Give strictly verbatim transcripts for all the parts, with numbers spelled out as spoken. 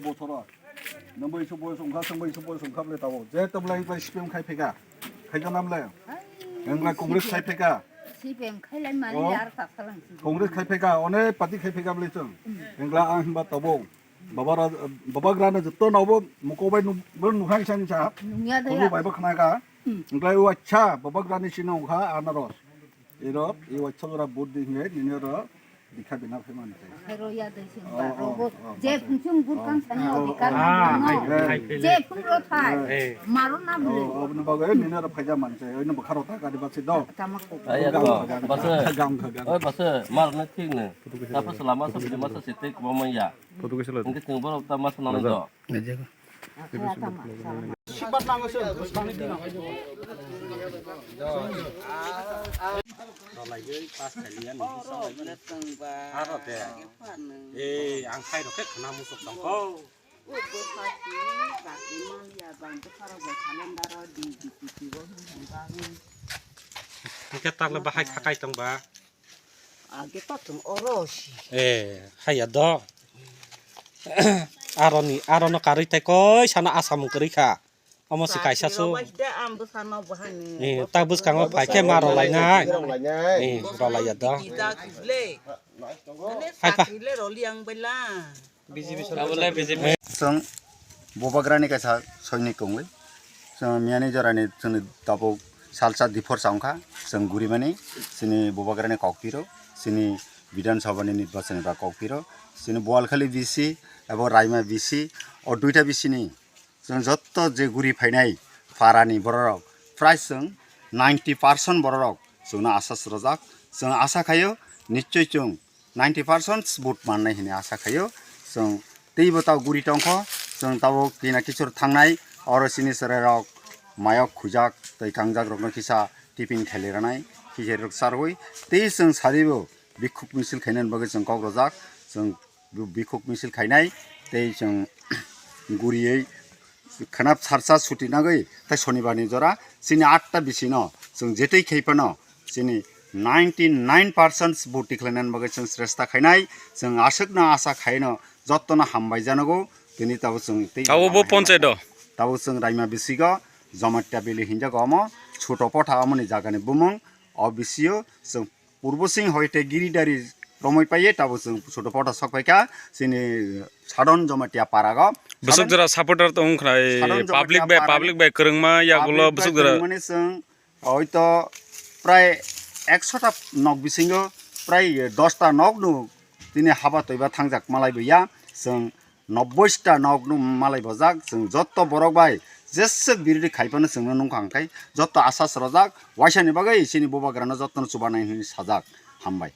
Bothoro. Nang bai isu boyos wngkha, chwng bai isu boyos wngkha bwle tabuk. Je tabuk lai bai C P M khai pheka. Khai janam le. Nang bai Congress khai pheka. C P M khai lai mani Oh. Ar tak salang si. Congress khai pheka, one party khai pheka bwle chwng. Nang la ang himba tabuk. Baba ra-, Baba Grano jotto nabo muko bai nu-, bo nuhai san sa. Nungya da Kono ya. Bai bo khna ka. Hmm. Nang lai o acha Baba Grani sino wngkha anaros. Iro, i waisa jora vote di hinwi, nini oro dikha bina phai mani thai. Hero ya dai sing Oh, ba, oh, rogo, oh, je oh. Phung sung bur kan Oh, sani oh, odikar oh, nang oh, dong. Oh, hai, hai, hai. Je phung ro thai, Eh. Maro na Oh, bwle. Oh, aboni bagwi nini oro phaija mani thai, oino bwkha rok ta gari basi do. Tama ko. Aya Gam to, kha gam. Basa. Gam kha gam. Oi, basa, mar na thik na. Tapos lama sa bini masa sitik kwbangma ya. Photo kisa lai. Hingke chwng borok ta masa nangnai do. Sibat nango se, bwskango di nango. Aro de. Eh, ang khai rok khe khna musuk tongkho. Hingke takle bahai khakai tongba. Age to tong oro si. Eh, haya do. Aroni, arono karwi tai koi sana asamung kwrwi kha. Omo si kaisa su. Bai de am bwsano bahani. Eh, ta bwskango phai khe ma rwlainai. Rwlainai. Eh, rwlaiya do. Kita kisle. Hai pa. Sakile roli ang bela. Chwng Bubagrani kaisa soinik wngwi. Chwng miyani jorani chwngni tabuk salsa diphor sa wngkha. Chwng gurimani chini Bubagrani kokpiro, chini Bidhan Sabhani nirbachani ba kokpiro, chini Boalkhali B C abo Raima B C, o duita B C ni chwng jotto je guri phainai parani bororok, prai chwng ninety percent bororok chwngno asas rwjak. Chwng asa khaio nichoi chwng ninety percent vote mannai hinwi asa khaio. Chwng teibo tabo guri tongkho, chwng tabuk kina kisor thangnai, oro chini chwrairok mayok khujak tei kangjak rokno kisa tiffin khailai ranai, khikhirok charwi tei chwng saribo bikhuk misil khainani bagwi chwng kok rwjak. Chwng bikhuk misil khainai tei chwng guriwi khwnap sarsa suti nagwi tei sonibar ni jora chini atta bisino chwng jetwi khai phano chini ninety nine percent vote tikhlainani bagwi chwng sresta khainai. Chwng aswkno asa khaino jottono hambai janogo tini tabuk chwng tei Abo bo hambai ponchai do. Tabuk chwng Raima bisigo Jamatia Valley hinjago omo Chuto Potha omoni jagani bumung o bisio chwng Purbo Singh hoite Giridhari romoi paiye tabuk chwng Chuto Potha sok phaikha chini Sadon Jamatia parago. Bwswk jora supporter tong khna Sadon Jamatia public bai para public bai kwrwngma yagulo public bai bwswk jora. Kwrwngmani chwng Hoito prai ekshota nok bisingo prai dosta nokno tini haba toiba thangjak malai boya, chwng nobboista nokno malai bojak, chwng jotto borok bai jesa birodi khai phano chwngno nungkha hwnkhe jotto asa srojak, waisani bagwi chini bubagrano jottono chubanai hwnwi sajak. Hambai.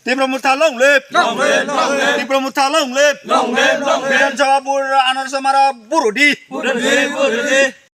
Tipra Motha long live! Long live, long live! Tipra Motha long live! Long live, long live! Bidhan Sabha bur-, Anarsa Mara burodi! Burodi, burodi!